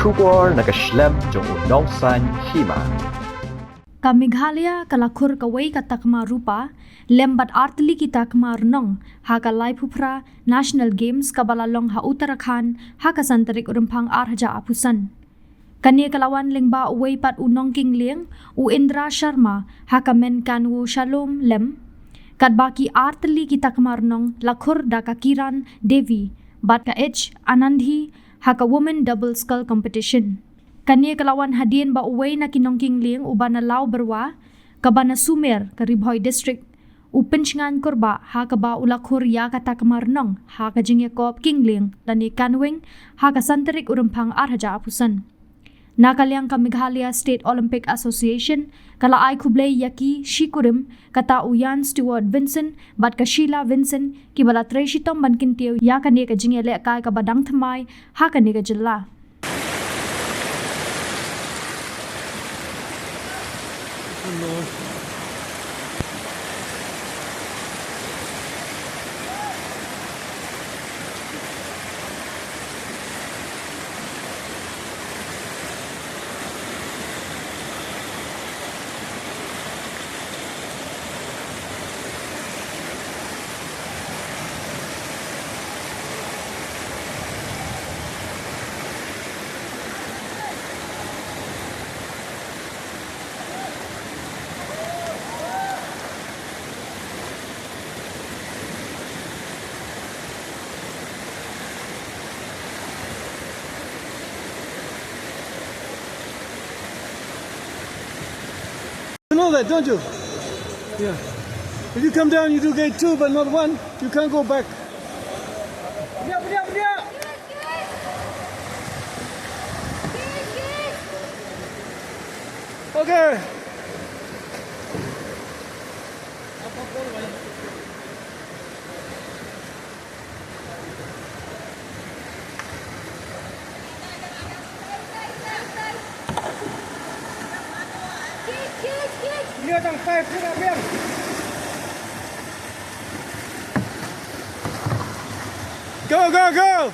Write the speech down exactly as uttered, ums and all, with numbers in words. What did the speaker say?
Khubor na ka shlem jong u nongsan hima. Ka Meghalaya ka la khur kawei ka takma rupa lem bad artylli ki takma rnong ha ka laiphew phra National Games kaba la long ha Uttarakhand ha ka san tarik u Rymphang ar hajar arphew san. Kane ka la wan lyngba uwei pat u nongking lieng, u Indra Sharma, ha ka men Kanwo Shalom lem. Katba ki artylli ki takma rnong la khur da ka Kiran Devi bad ka H Anandhi ha ka Women Double Scull Competition. Kane ka la wan hadien ba uwei na ki nongking lieng uba na Law Byrwa, kaba na Sumer, ka Ri Bhoi District, u pynshngaiñ kurbah ha kaba u la khur ïa ka takma rnong ha ka jingïakop king lieng lane kanweng ha ka san tarik u Rymphang ar hajar arphew san. Na ka liang ka Meghalaya State Olympic Association ka la ai khublei ïa ki shikurim, kata u Ian Stewart Vincent bad ka Sheila Vincent, kiba la trei shitom ban kyntiew ïa kane ka jingïalehkai kaba dang thymmai ha kane ka jylla. You know that, don't you? Yeah. If you come down, you do gate two, but not one. You can't go back. Okay. Go, go, go!